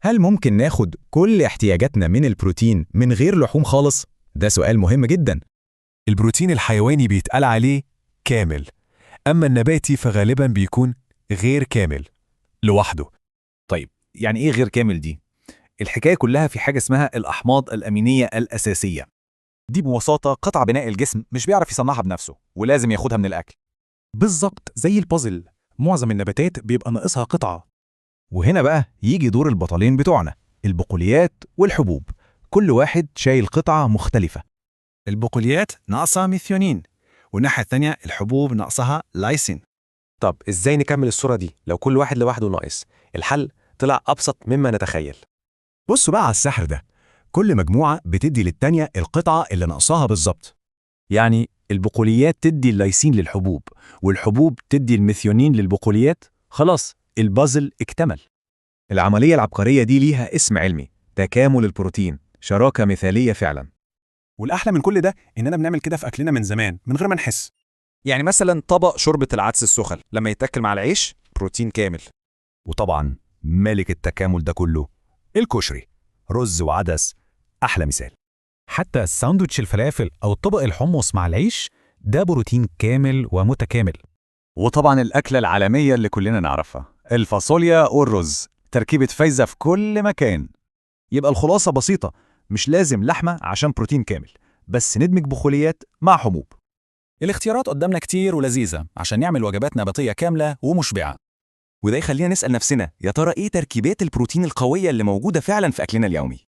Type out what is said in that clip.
هل ممكن ناخد كل احتياجاتنا من البروتين من غير لحوم خالص؟ ده سؤال مهم جدا. البروتين الحيواني بيتقال عليه كامل، أما النباتي فغالبا بيكون غير كامل لوحده. طيب، يعني إيه غير كامل دي؟ الحكاية كلها في حاجة اسمها الأحماض الأمينية الأساسية. دي ببساطة قطع بناء الجسم مش بيعرف يصنعها بنفسه، ولازم ياخدها من الأكل. بالظبط زي البازل، معظم النباتات بيبقى ناقصها قطعة. وهنا بقى يجي دور البطلين بتوعنا، البقوليات والحبوب. كل واحد شايل قطعة مختلفة. البقوليات ناقصها ميثيونين، والناحية الثانية الحبوب ناقصها لايسين. طب إزاي نكمل الصورة دي لو كل واحد لوحده ناقص؟ الحل طلع أبسط مما نتخيل. بصوا بقى على السحر ده، كل مجموعة بتدي للتانية القطعة اللي ناقصاها بالظبط. يعني البقوليات تدي اللايسين للحبوب، والحبوب تدي الميثيونين للبقوليات. خلاص، البازل اكتمل. العملية العبقرية دي ليها اسم علمي، تكامل البروتين، شراكة مثالية فعلا. والأحلى من كل ده إننا بنعمل كده في أكلنا من زمان من غير ما نحس. يعني مثلا طبق شوربة العدس السخن لما يتاكل مع العيش، بروتين كامل. وطبعا ملك التكامل ده كله الكشري، رز وعدس، أحلى مثال. حتى الساندوتش الفلافل أو طبق الحمص مع العيش ده بروتين كامل ومتكامل. وطبعا الأكلة العالمية اللي كلنا نعرفها، الفاصوليا والرز، تركيبة فايزة في كل مكان. يبقى الخلاصة بسيطة، مش لازم لحمة عشان بروتين كامل، بس ندمج بقوليات مع حبوب. الاختيارات قدامنا كتير ولذيذة عشان نعمل وجبات نباتية كاملة ومشبعة. وده يخلينا نسأل نفسنا، يا ترى إيه تركيبات البروتين القوية اللي موجودة فعلا في أكلنا اليومي؟